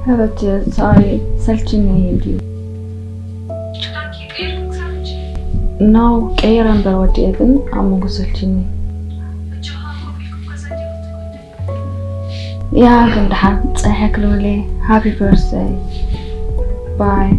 ሐበቲ ሳሪ ሰልችኒ እዩ ድዩ? ኖ ቀይረ እምበር ወዲኤ ግን ኣብ መንጎ ሰልችኒ። ያ ግን ደሓን ፀኒሐ ክልውል እየ። ሃፒ በርዝደይ ባይ።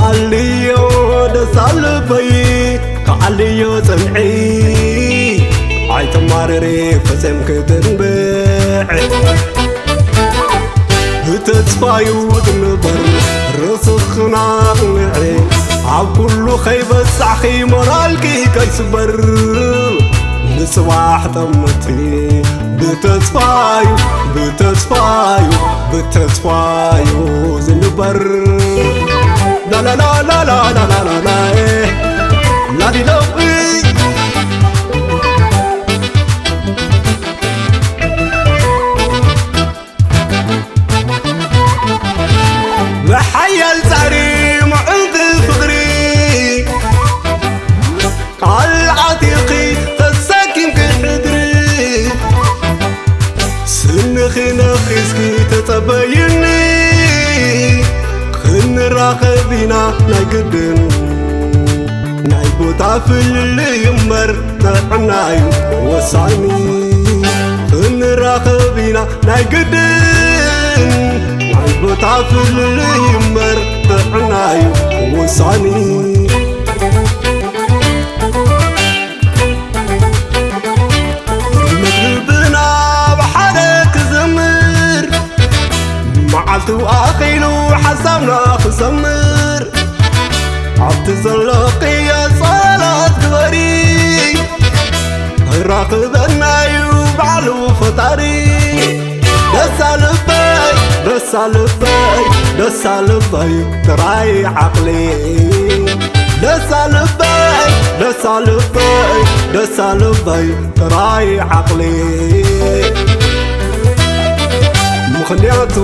ኣልዮ ደሳልበይ ከኣልዮ ጽንዒ ኣይተማርሪ ፈጺምኪ ትንብዕ ብተስፋዩ ትንበር ርእስኽና ኣቕንዒ ኣብ ኩሉ ከይበጻሕኺ ሞራልኪ ከይስበር ንጽባሕ ጠምቲ ብተስፋዩ ብተስፋዩ ብተስፋዩ ዝንበር ላላላላላላላላ ላሊሎዊ ብሓያል ጻዕሪ ምዕንቲ ፍቕሪ ቃል ዓቲኺ ተሰኪምኪ ሕድሪ ስንኺ ነኺስኪ ተጸበይኒ ክንራኸብ ኢና ናይ ግድን ናይ ቦታ ፍልልይ እምበር ጥዕናዩ ወሳኒ ክንራኸብ ኢና ናይ ግድን ናይ ቦታ ፍልልይ እምበር ጥዕናዩ ወሳኒ መትርብና ብሓደ ክዘምር መዓልቱ ኣኺሉ ሓሳብና ክሰምር ኣብቲ ዘለኽዮ ጸሎት ግበሪ ክራኽበናዩ ባዕሉ ፈጣሪ ደሳ ልበይ ደሳ ልበይ ደሳ ልበይ ጥራይ ዓቕሊ ደሳ ልበይ ደሳ ልበይ ደሳ ልበይ ጥራይ ዓቕሊ ምኽንያቱ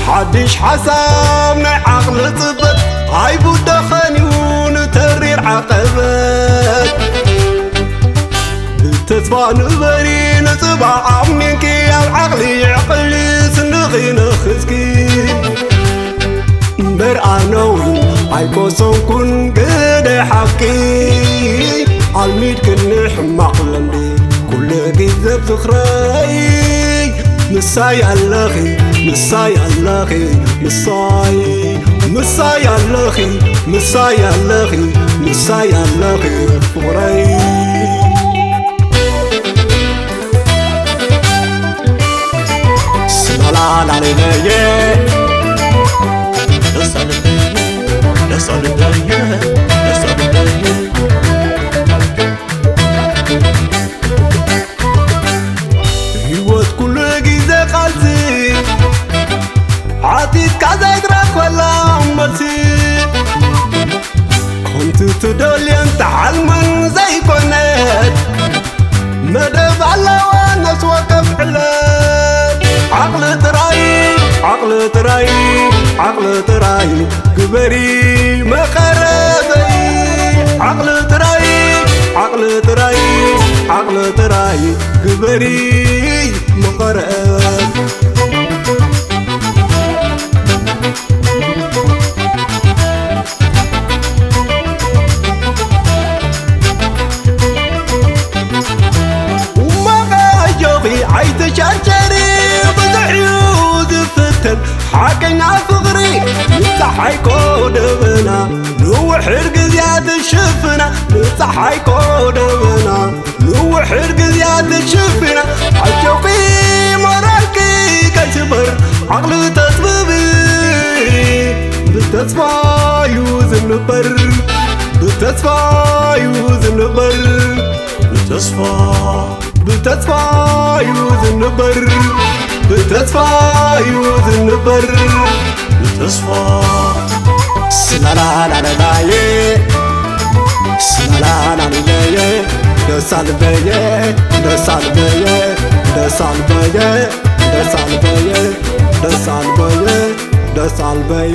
ሓድሽ ሓሳብ ናይ ዓቕሊ ጽበት ኣይቡደኸን እዩ ንተሪር ዓቐበት ብተስፋ ንበሪ ንጽባሕ ኣሚንኪ ኣብ ዓቕሊ ይዕቕሊ ስንኺ ነኽስኪ እምበር ኣነው ኣይቆሰንኩን ግደ ሓቂ ኣልሚድክኒ ሕማቕ ለምዲ ኩሉ ግዜ ብዝኽረይ ምሳይ ኣለኺ ምሳይ ኣለኺ ምሳይ ምሳይ ኣለኺ ምሳይ ኣለኺ ምሳይ ኣለኺ ፍቕረይ ስላላላለየ ደሳልበየ ደሳልበየ ደሳልበየ ህይወት ኩሉ ግዜ ቃልሲ ሓቲትካ ዘይትረኽበላ መልሲ ከምቲ ትደልዮን ትሓልሞን ዘይኮነት መደብ ኣለዋ ነፍሲ ወከፍ ዕለት ዓቕሊ ጥራይ ዓቕሊ ጥራይ ዓቕሊ ጥራይ ግበሪ መቐረበይ ዓቕሊ ጥራይ ዓቕሊ ጥራይ ዓቕሊ ጥራይ ግበሪ መቐረብ እሞ ኣጆኺ ኣይትሸርሸሪ ብዙሕ እዩ ዝፍተን ሓቀኛ ፍቕሪ ንፀሓይ ኮ ደበና ንውሕድ ግዜያት ትሽፍና ንፀሓይ ኮ ደበና ንውሕድ ግዜያት ትሽፍና ኣጆኺ ሞራልኪ ከይስበር ዓቕሊ ተጥብቢ ብተስፋ እዩ ዝንበር ተስፋ እዩ ዝንበር ብተስፋ ብተስፋ እዩ ዝንበር ብተስፋ እዩ ዝንበር ብተስፋ ስላላላላላዬ ስላላላላላዬ ደሳልበዬ ደሳልበዬ ደሳልበዬ ደሳልበዬ ደሳልበዬ ደሳልበዬ